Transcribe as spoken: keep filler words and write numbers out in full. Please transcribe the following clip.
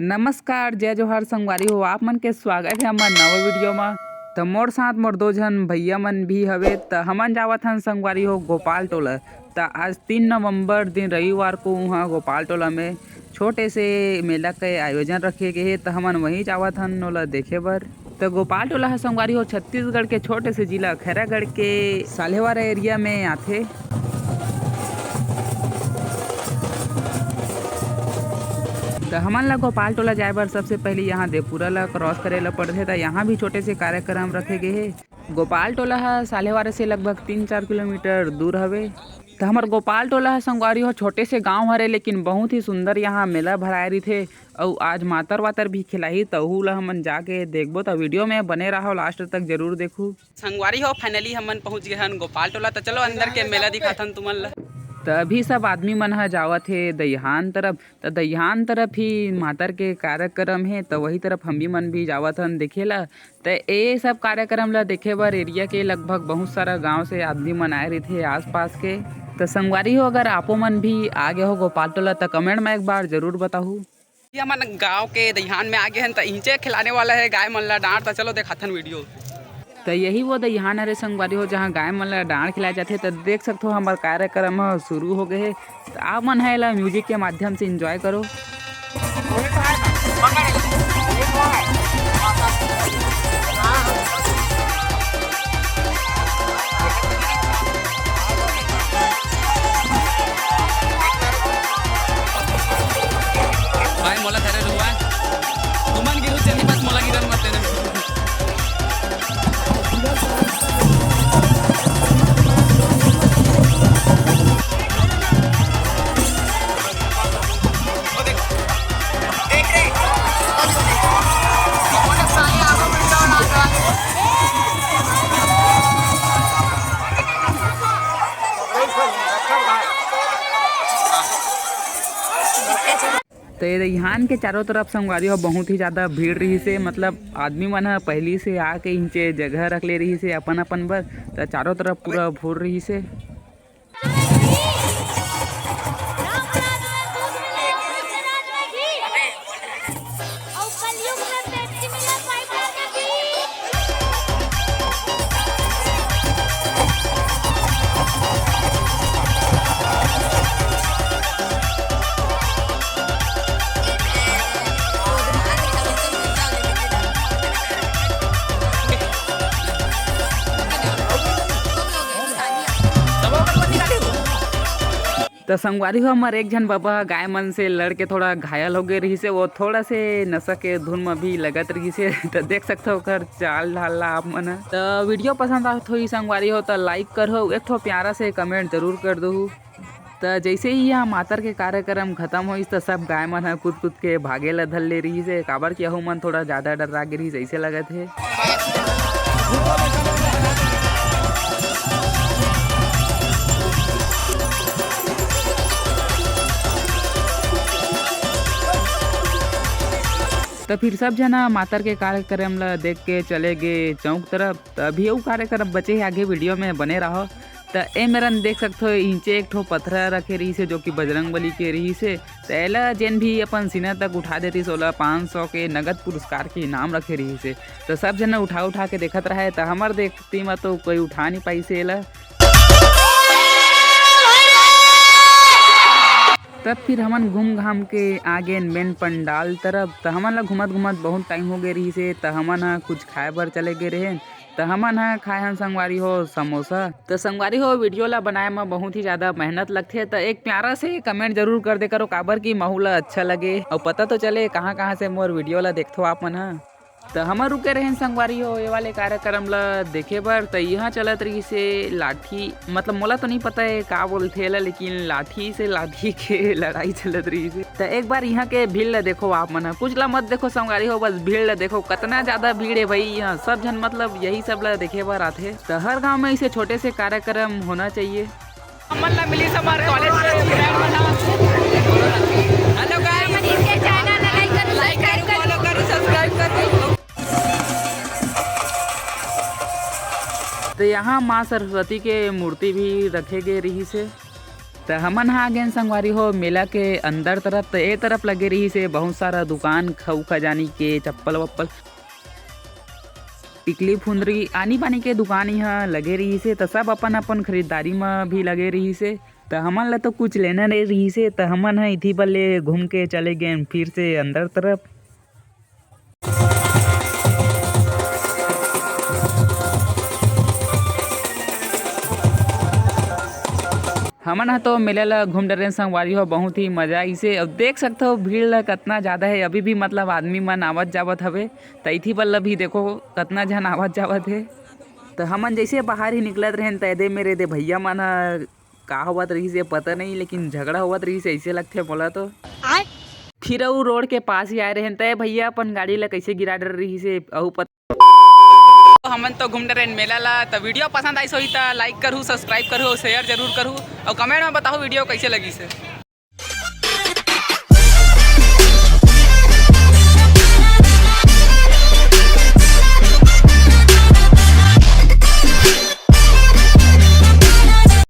नमस्कार, जय जोहार संगवारी हो, आप मन के स्वागत हे हमर नवा वीडियो म। त मोर साथ मोर दो झन भैया मन भी हवे। त हमन जावत हन संगवारी हो गोपाल टोला। त आज तीन नवंबर दिन रविवार को उहाँ गोपाल टोला में छोटे से मेला के आयोजन रखे गे हे, त हमन वहीं जावत हन ओला देखे बर। त गोपाल टोला ह संगवारी हो छत्तीसगढ़ के छोटे से जिला खैरागढ़ के साल्हेवारा एरिया में आथे। त हमन ला गोपाल टोला जाए बर सबसे पहले यहाँ देवपुरा ला क्रॉस करे ला पड़थे। त यहाँ भी छोटे से कार्यक्रम रखे गे हे। गोपाल टोला ह साल्हेवारा से लगभग तीन चार किलोमीटर दूर हवे। त हमर गोपाल टोला ह संगवारी हो छोटे से गांव हरे, लेकिन बहुत ही सुंदर यहाँ मेला भराए रहिथे। अउ आज मातर वातर भी खिलाही, त ओहू ला हमन जाके देखबो। त वीडियो में बने रहो, लास्ट तक जरूर देखू। संगवारी हो, फाइनली हमन पहुंच गए हन गोपाल टोला। त चलो अंदर के मेला दिखाथन तुमन ला। त अभी सब आदमी मन ह जावत हे दइहान तरफ। त दइहान तरफ ही मातर के कार्यक्रम हे, त वही तरफ हम भी मन भी जावत हन देखे ला। त ए सब कार्यक्रम ला देखे बर एरिया के लगभग बहुत सारा गांव से आदमी मन आए रहिथे आसपास के। त संगवारी हो, अगर आपो मन भी आ गए हो गोपाल टोला, त कमेंट में एक बार जरूर बताहू। ये हमन गांव के दइहान में आ गए हन, त इहिंचे खिलाने वाला है गाय मन ला डांड़। त चलो देखाथन वीडियो। त यही वो दइहान हरे संगवारी हो, जहां गाय मन ला डांड़ खिलाए जाथे। त देख सकथो, हमर कार्यक्रम ह शुरू हो गए हे। त आप मन ह एला म्यूजिक के माध्यम से एंजॉय करो। भाई मोला धरे रहुआ, तुमन गिरो चली बस मोला गिरन मत देना। त ये दइहान के चारों तरफ संगवारी हो बहुत ही ज्यादा भीड़ रहिस हे, मतलब आदमी मन ह पहिली से आके इहिंचे जगह रख ले रहिस हे अपन अपन बर। त चारों तरफ पूरा भीड़ रहिस हे। त संगवारी हो, हमर एक झन बबा ह गाय मन से लड़ के थोड़ा घायल हो गए रहिस हे, वो थोड़ा से नशा के धुन में भी लगत रहिस हे। त देख सकथो ओकर चाल ढाल ला आप मन ह। त वीडियो पसंद आवत होही संगवारी हो, त लाइक करहु, एक ठो प्यारा से कमेंट जरूर कर दहू। त जैसे ही यहाँ मातर के कार्यक्रम खत्म होइस, त सब गाय मन ह कूद कूद के भागे ला धर ले रहिस हे, काबर कि अहू मन थोड़ा ज्यादा डर्रा गे रहिस, ऐसे लगत हे। त फिर सब झन ह मातर के कार्यक्रम ला देख के चले गे चौक तरफ। त अभी अउ कार्यक्रम बचे हे, आगे वीडियो में बने रहो। त ए मेरन देख सकथो, इहिंचे एक ठो पथरा रखे रहिस हे, जो कि बजरंग बली के रहिस हे। त एला जेन भी अपन सीना तक उठा देतिस, ओला पाँच सौ के नगद पुरस्कार के इनाम रखे रहिस हे। त सब झन उठा उठा के देखत रहे, त हमर देखती म तो कोई उठा नहीं पाइस हे एला। तब फिर हमन घूम घाम के आ गेन मेन पंडाल तरफ। त हमन ला घूमत घूमत बहुत टाइम हो गए रहिस हे, त हमन ह कुछ खाए बर चले गए रहेन। त हमन ह खाए हन संगवारी हो समोसा। त संगवारी हो, वीडियो ला बनाए म बहुत ही ज्यादा मेहनत लगथे, त एक प्यारा से कमेंट जरूर कर दे करो, काबर कि महू ला अच्छा लगे अउ पता तो चले कहाँ कहाँ से मोर वीडियो ला देखथो आप मन ह। त हमन रुके रहेन संगवारी हो, ये वाले कार्यक्रम ला देखे बर। त यहाँ चलत रहिस हे लाठी, मतलब मोला तो नहीं पता है का बोलथे एला, लेकिन लाठी से लाठी के लड़ाई चलत रहिस हे। त एक बार यहाँ के भीड़ ला देखो आप मन ह, कुछ ला मत देखो संगवारी हो, बस भीड़ ला देखो, कतना ज्यादा भीड़ है भाई यहाँ। सब झन मतलब यही सब ला देखे बर आथे। त हर गांव में ऐसे छोटे से कार्यक्रम होना चाहिए। हमन ला मिलिस हमर कॉलेज के स्टूडेंट मन ह। हेलो गाइस, हमन इनके चैनल ला लाइक करो, लाइक करो, फॉलो करो, सब्सक्राइब करो। त यहाँ माँ सरस्वती के मूर्ति भी रखे गए रहिस हे। त हमन ह आ गेन संगवारी हो मेला के अंदर तरफ। त ए तरफ लगे रहिस हे बहुत सारा दुकान, खऊ खजानी के, चप्पल वप्पल, टिकली फुंदरी, आनी बानी के दुकान इहाँ लगे रहिस हे। त सब अपन अपन खरीदारी म भी लगे रहिस हे। त हमन ला तो कुछ लेना नइ रहिस हे, त हमन ह इही बर ले घूम के चले गेन फिर से अंदर तरफ। हमन ह तो मेला ल घूम डरेन संगवारी हो, बहुत ही मजा आइसे। अब देख सकथो भीड़ ल कतना ज्यादा हे, अभी भी मतलब आदमी मन आवत जावत हवे। त इही बर ल भी देखो कतना झन आवत जावत हे। त हमन जैसे बाहर ही निकलत रहेन त एदे मेर एदे भैया मन ह का होवत रहिस हे पता नहीं, लेकिन झगड़ा होवत रहिस हे, ऐसे लगथे मोला तो। फिर अउ रोड के पास ही आए रहेन, तय भैया अपन गाड़ी ला कैसे गिरा डर रहिस हे, अउ पता। हमन तो घूम डरेन मेला ला। त वीडियो पसंद आइस होही त like करहू, subscribe करहू अउ share जरूर करहू, अउ comment में बताहू वीडियो कैसे लगिस हे।